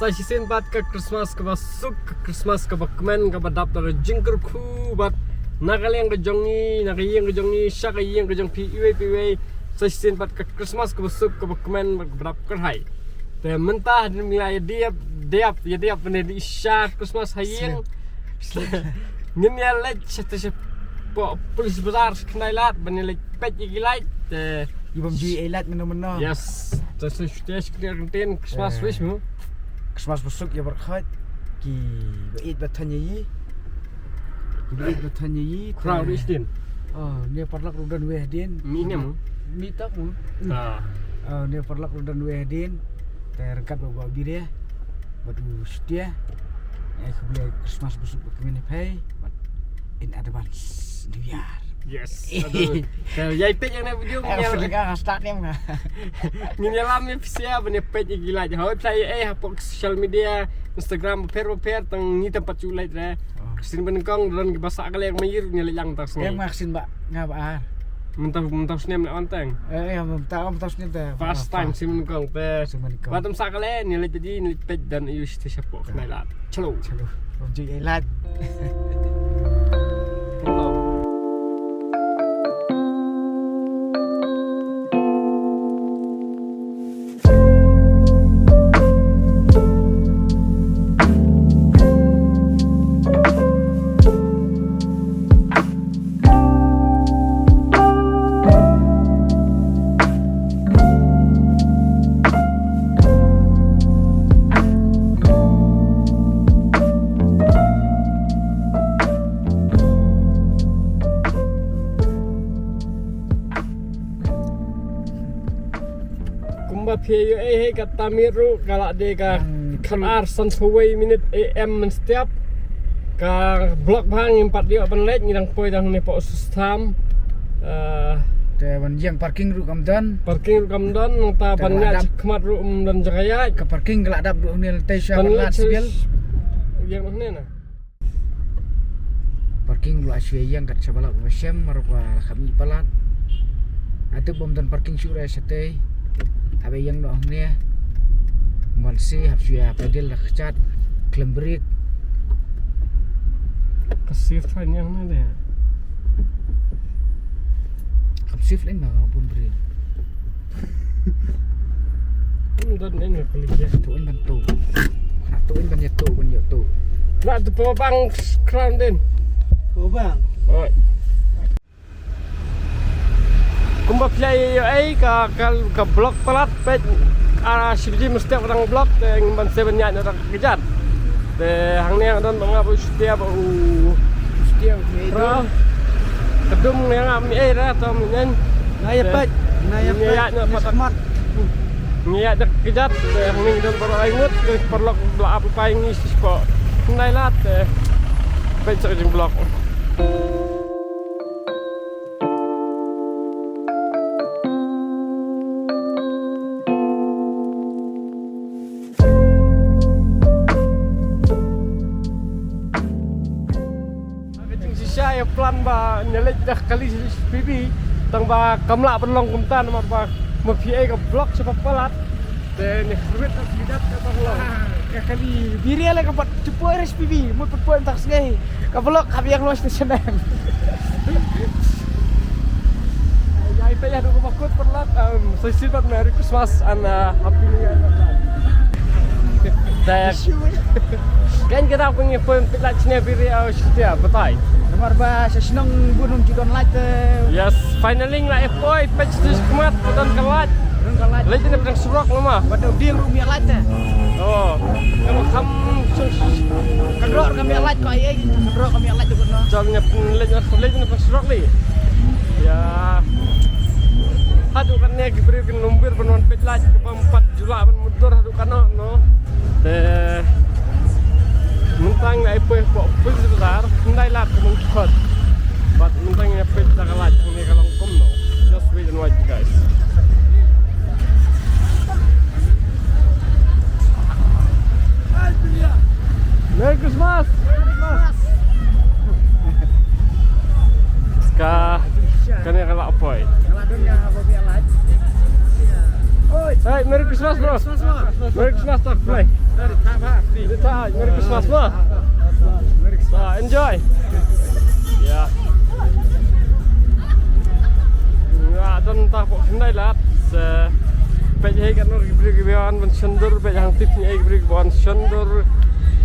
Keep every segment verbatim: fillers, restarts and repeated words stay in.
Sa shisien pat ka Christmas kaba suk, ka Christmas kaba kmen, kaba dap da ka jingkyrkhu bad na ka liang ka jong ngi, na ka ïing ka jong ngi, sha ka ïing ka jong phi iwei pa iwei. Sa shisien pat ka Christmas kaba suk, kaba kmen bad kaba dap kyrhai. Te mynta hadien ba ngi la ïa dep, dep, ïa dep ban ïa dep sha Christmas ha ïing. Ngin ïa leit sha, sha, sha Police Bazar sha Khyndai Lad ban ïa leit peit ïa ki light. Te Ibam ju ei light mynno mynno. Yes. Te shu shu te shu kne ryntien Christmas wish mo. Christmas ba suk ïa barkhot. Ki ba ïeit ba thon ïa i. Ki ba ïeit ba thon ïa i. Khraw te ri sdien. Oh, ne paralok ruh don wei hadien. Mi ne mo? Mi tak mo. Ah. Oh, ne paralok ruh don wei hadien. Te ryngkat bad u Bah Biria bad u Shutia. Ai khublei Christmas ba suk ba kmen ïa phi bad in advance New Year. Yes. Aduh. Te ïa peit ïa kane video ngin ïa, ka start ne nga. Ngin ïalam ïa phi sha ban ïa peit ïa ki light. Hoi phi la ïa eh hapoh social media, Instagram bapher bapher tang ngi tam pat shu leit re. Ka sien ba nyngkong don kiba sah ka lek ma ïir ngi leit lang tang sngi. Em ma ka sien ba nga ba ar. Mynta mynta snem leh wan tang. Eh, eh, mynta mynta snem te. First time sien ba nyngkong te. Sien ba nyngkong. Ba tam sah ka lek ngi leit jadi ngi leit peit dan ïa u sha te shapoh Khyndai Lad. Chalo. Chalo. Wan ju ei light. Kumba phi ïohi hi, ka time ruh ka la dei ka khatar sanphew wei minit A M mynstep. Ka block bha ngim pat ïoh ban leit, ngi dang poi dang ne pok system. Eh, te ban ïeng parking ruh kam don. Parking ruh kam don, nangta ban ïaid shakhmat ruh ym don jaka ïaid. Ka parking ka la dap ruh ne lynti sha ban leit sha bil. Ïeng ne na. Parking ruh la shu ïeng kat sha ba lak ba shem, mar ba la kham ïa palat. Atu bym don parking shuh re shatei. Haba ïeng noh hangne. Mon si hap shu ïa pedal la kjat. Klem brake. Ka safe than ïeng ne de. Kam safe lem ma bun brake. Ym don ne ne kali ya. Tu in ban tu. Na tu in ban ya tu ban ya tu. Na tu po bang crown din. Po bang. Oi. Kumba phi la ïohi ka, ka, ka block palat peit, ah, shibji mynstep ka dang block te ngim ban sep ban ïaid na ka kjat. Te hangne nga don bad nga bad u Shutia bad u Shutia bad u Shutia. Ka dum nga nga mi ei ra to mi nyen. Nga ïa peit, nga ïa peit. Ngi ïaid na ka kjat te hangne ngi don baroh lai ngut te paralok la ap pai ngi shisha. Nai la te peit sa ka jingblock. Ka jingshisha ïa plan ba ngi leit da kali H P V tang ba kam lah ban long kumta namar ba ma phi ei ka block sha ba palat. Te ngi khrwit ka kidat ka ba long. Ka kali biri le ka pat tu poi H P V mut pat poi tang sngi. Ka block ka biang lo station em. Ïa ita ïa duk ba kut paralok, um, so shisien pat Merry Christmas and, uh, Happy New Year. Te kan kita pun ngi pun pit light sini biri au setia betai. Namar ba sa shnong bun ym ju don light te. Yes, finally ngi la ïa poi peit station khmat don ka light. Don ka light. Light ni pdeng surok nama. Ba dei ding ruh miat light te. Oh. Ka kham ka drok ka miat light ko ai. Ka drok ka miat light tu no. Jal nya light ni pdeng surok li. Ya. Haduh kane ki briew kin lumbir ban wan peit light ka bam pat jula ban mudur haduh kano no. Te mynta ngi la ïa poi hapoh Police Bazar, Khyndai Lad ka mung khot. Bad mynta ngi ïa peit da ka light hangne ka long kumno. Just wait and watch, guys. Merry Christmas! Merry Christmas! Ska kane ka la poi. Ka la don nga ba biang light. Oi. Hey, Merry Christmas, bro. Merry Christmas, bro. Merry Christmas, tak play. Sorry, tak. Wah. Wah, enjoy. Ya. Nga don ta pok kendai lat. Se pej hei kan nor gibri gibian ban sendur pej hang tip ni gibri gibian sendur.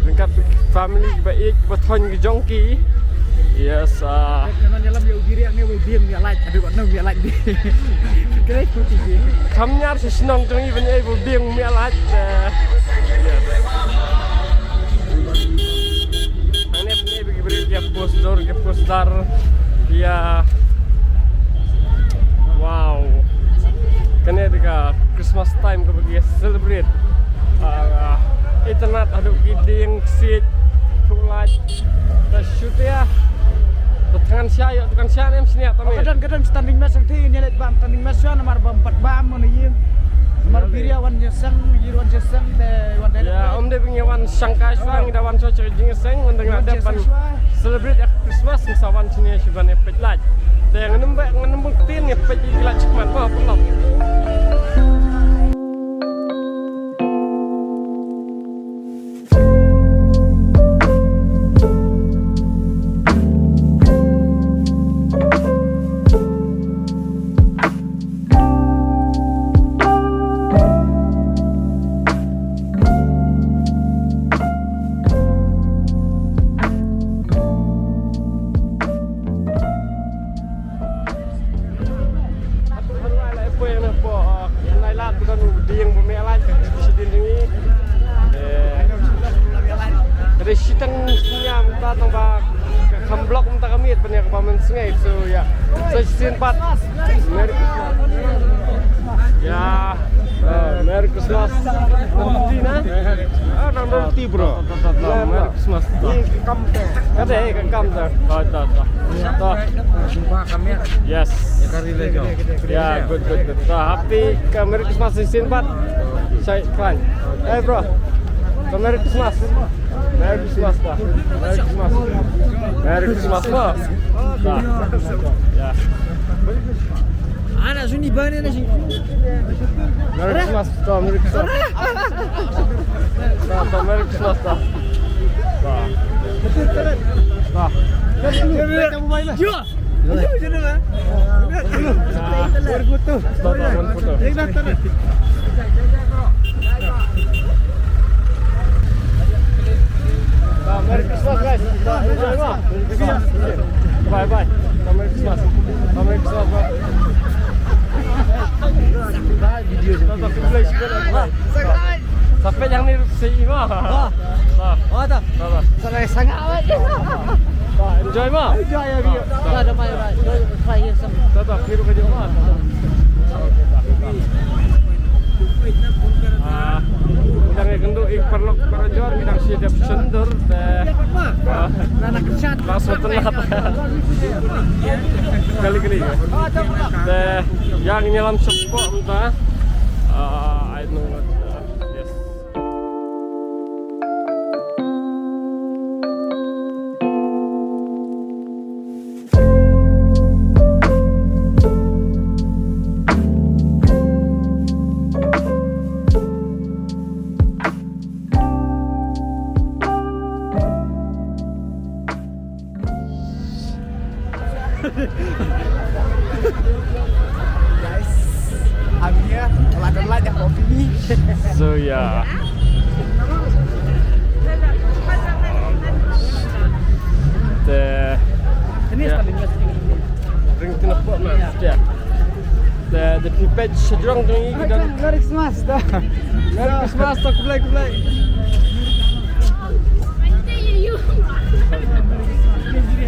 Lengkap family ba ik ba thon gi jongki. Yes, ah. Kena nyalam ya ugiri ang ne will be ang ya light. Aduh, no ya light. Great putih. Kam nyar si senong jong i ban ai will be ang ya light. Eh, yes. Ang ne pne bigi beri dia post dor dia post dar dia. Wow. Kane dega Christmas time ka bagi celebrate. Ah, internet adu giding sit tulaj. Ta shoot ya. Ta tangan sya ya tangan sya nem sini atau me. Kadang kadang standing match ang ti ni let bam standing match sya namar bam pat bam mana ye. Namar biria wan jesang yir wan jesang te wan. Ya om de bing wan sangka sya ngi da wan so chak jing seng wan dengan depan celebrate Christmas ngi sa wan sini shuban ya pet laj. Te ngan nembak ngan nembak tin ya pet laj chakmat ba pelok. Ka dei shiteng sniam ta tang ba ka kham blok mynta ka miet ban ïa ka ba mynsngi. So ïa. Sa shisien pat. Merry Christmas. Ïa. Merry Christmas. Ti na? Ah, nang dong ti, bro. Merry Christmas. Ka dei ka kam ta. Oh, ta ta. Ta. Yes. Ya, good, good, good. Ta, happy ka Merry Christmas shisien pat. Sai, fine. Hey, bro. Ka Merry Christmas. Merry Christmas, ta. Merry Christmas. Merry Christmas, ta. Ta. Ya. Ana suni bane na shi. Merry Christmas, ta. Merry Christmas. Ta, ta, Merry Christmas, ta. Ta. Ta. Yo. Merry Christmas, guys. Enjoy, ma. Bye, bye. Merry Christmas. Merry Christmas, bye. Bye, video. Bye, bye. Sampai yang ni rup si ma. Ah. Ah. Ah, ta. Sangat, sangat awet. Enjoy, ma. Enjoy, ya, view. Ada mai, mai. Enjoy, try here some. Ta, ta, phir ka jong, ma. Ah, ngi dang ïakynduh ïa ki paralok parajor, ngi dang shu dep shon dur te. Ah, la sot na. Kali kali. Te ïa ngi ïalam shapoh mynta. Ah, I know what, uh, yes. Guys, I'm here. Wala don light, ïa kopi. So, yeah. Te, yeah. Ring tin pok ma. Yeah. Te, te phi peit sha jrong jong ngi ki don. Merry Christmas, ta. Merry Christmas, ta, khublei, khublei.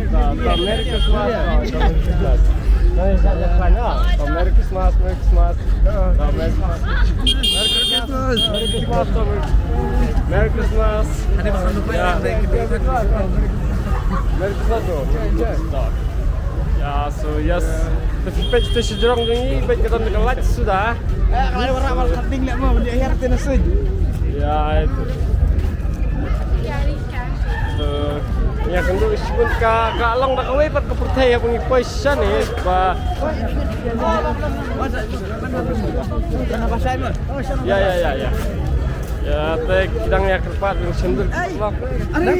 Ta, ta, Merry Christmas, ta, ta, Merry Christmas. Ta, Merry Christmas, Merry Christmas. Ta, Merry Christmas. Merry Christmas, ta, Merry, Merry Christmas. Ya. Merry Christmas, bro. Merry Christmas, ta. Ya, so, yes. Te phi peit te sha jrong jong ngi, peit ka don ka light suda. Eh, ka light wara wara ka ding leh mo, ban ïa hiar te na suiñ. Ya, itu. So, ïa, kan du shibun ka, ka long da kawei pat ka pyrthei ha ba ngi poi shane, ba. Ya, ya, ya, ya. Ïa, te ki dang ïa kyrpad, dang shyntur ki paralok. Are,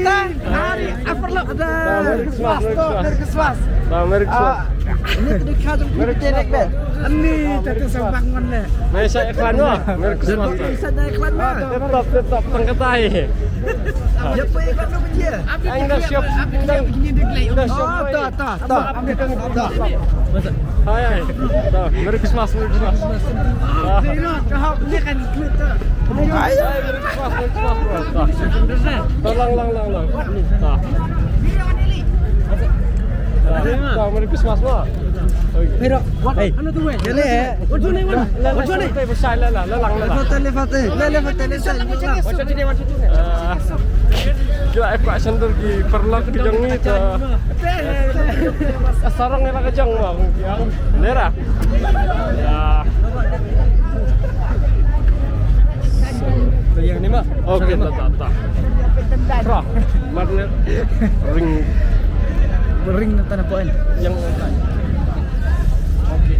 are, a paralok. Merry Christmas, Merry Christmas. Merry Christmas. Ini tu di kha jong ki te. Ini tu tu sa bangun le. Nai sa iklan mo. Merry Christmas. Sa iklan mo. Tetap, tetap tang katai. Ïa, poi iklan mo dia. Ang da siap, ang da siap. Oh, ta, ta, ta. Hai, hai. Ta, Merry Christmas, Merry Christmas. Hai, hai, Merry Christmas, Merry Christmas, bro. Ta. Ta, lang, lang, lang, lang. Ta. Ta, Merry Christmas, bro. Hey, hey. What's your name? What's your name? What's your name? Lefate, lefate, lefate, lefate. What's your name? What's your name? Ki la ïa kwah shyntur ki paralok ki jong ngi te. Sarong ïa la ka jong mo. Lera. Ïa. Te ïa ni mo. Okay, ta ta ta. Pra. Mar ne ring. Ring na tana poin. Yang. Okay.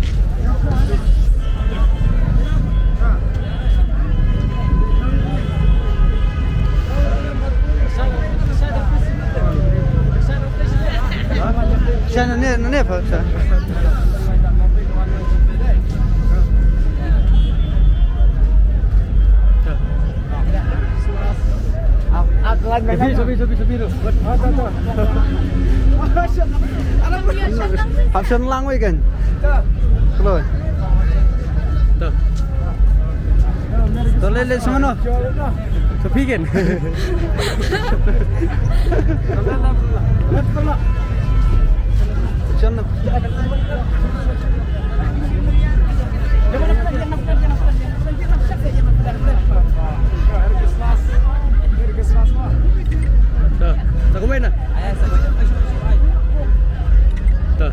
Sha na ne, na ne pha, sha. Sopi, sopi, sopi, sopi tu. Hap shen lang wei kan. Kloi. Tu. Tu le le sha mano. Sopi kan. Shen. Ta, ta kawei na. Ta.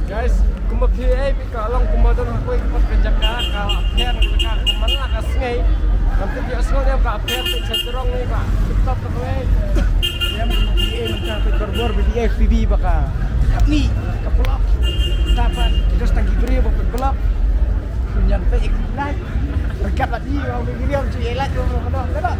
Guys, kumba phi ei phi ka long kumba don kawei ka jaka ka pher ka jaka kumba la ka sngi. Ngam tip ïa sngi ne ka pher phi sa jrong ni ba. Tip top ka wei. Ïa phi ei mynta phi korbor phi ei phi ba ka. Ni ka plop. Tapan kita setang ki briew ba phi plop. Nyan phi ei ki lai. Rekat la di ba phi briew phi ei lai ba phi plop.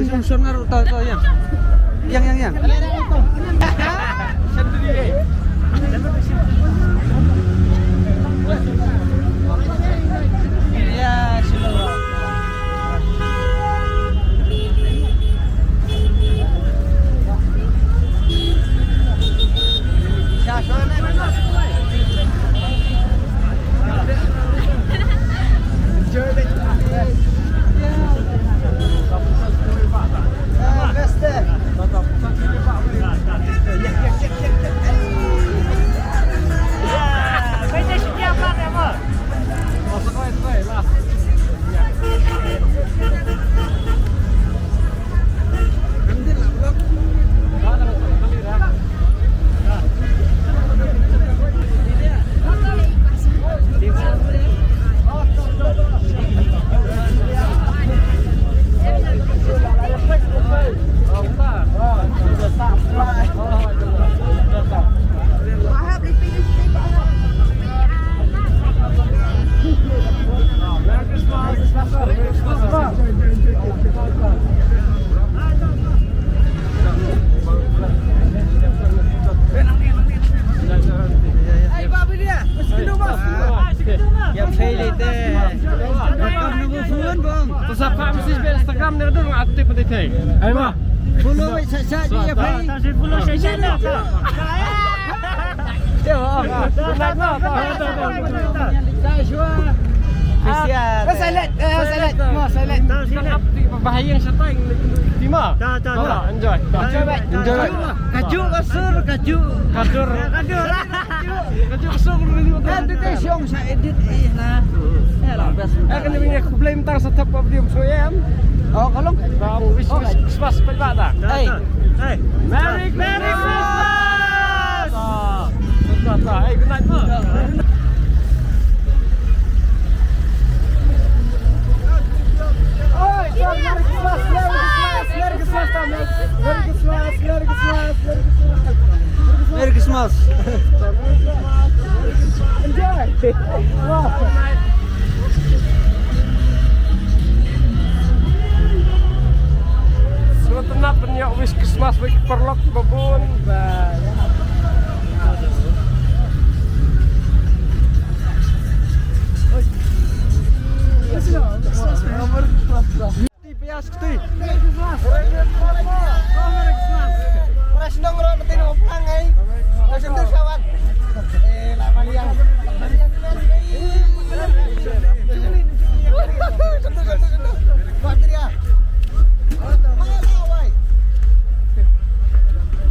Shong, shong, ngar, to, to, ïeng. Ïeng, ïeng, ïeng. Ïa, shalom. Ïa phi lei te. Welcome na bu phone bong. To sa phah message ba Instagram ne dur nga aktif pati thei. Ai ma. Follow wei sa sa ïa phi. Ta si follow sa sa na. Te wa. Sa shuwa. Kasian. Sa let. Sa let. Ma sa let. Bahaya sa tai. Tima. Ta ta ta. Enjoy. Enjoy. Enjoy. Kajuk ka sur, kajuk. Kadur. Kadur. Kajuk ka sur, kajuk. Kan tu te shong sa edit eh na. Eh, la best. Eh, kan ni khublei mynta sa thap pop diam so em. Oh, ka long. Ba wish wish Christmas pa ba ta. Hey. Hey. Merry Christmas. Hey, good night, ma. Merry Christmas. Enjoy. Wow. Sngewtynnat ban ïoh wish Christmas wei ki paralok ba bun.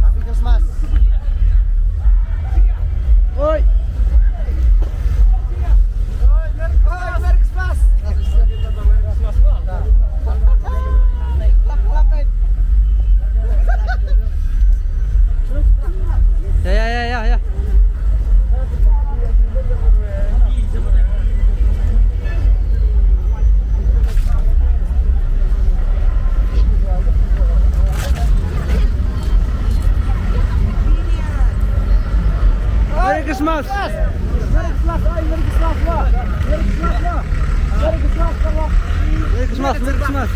Happy Christmas. Oi. Oi, Merry Christmas. Ya, ya, ya, ya, ya. Merry Christmas. Merry Christmas, ay, Merry Christmas, wa. Merry Christmas, wa. Merry Christmas, wa. Merry Christmas, Merry Christmas.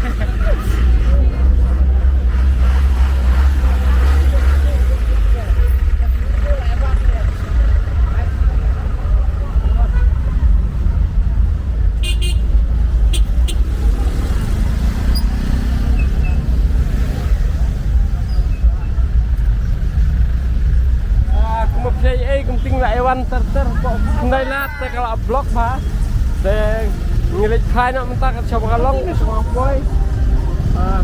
Ah, kumba phi ïa ei kumting la ïa wan ter ter ko khyndai lad te ka la block ba. Te ngi leit phai noh mynta ka shong ka long ka shong ka poi. Ah.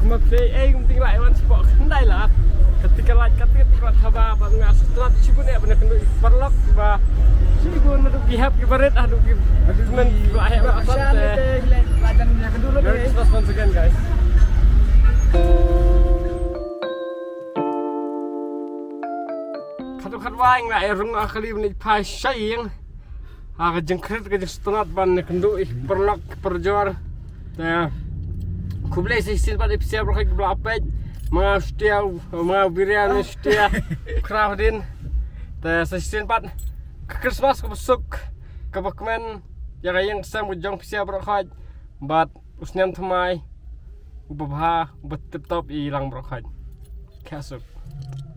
Kumba phi ïa ei kumting la ïa wan spot khyndai lad. Kata ka lad, kata ka lad haba ba nga sngewtynnat shibun ïa ba na kynduh i paralok ba shibun naduh ki hep ki barit haduh ki tymmen ki ba heh ba san te. Merry Christmas once again, guys. Khatduh khatwai nga ïa rung ha kali ban ïa phai sha ïing. Ha ka jingkhrit ka jingsngewtynnat ban ïa kynduh ïa ki paralok ki parajor. Te khublei sa shisien pat ïa phi baroh khoit kiba la peit. Ma nga Sutia, ma nga Birian Sutia. Khraw din. Te sa shisien pat ka Christmas kaba suk, kaba kmen ïa ka ïing ka sem ka jong phi baroh khoit. Bad u snem thymmai uba bha, uba tip top ïa lang baroh khoit. Khublei shibun.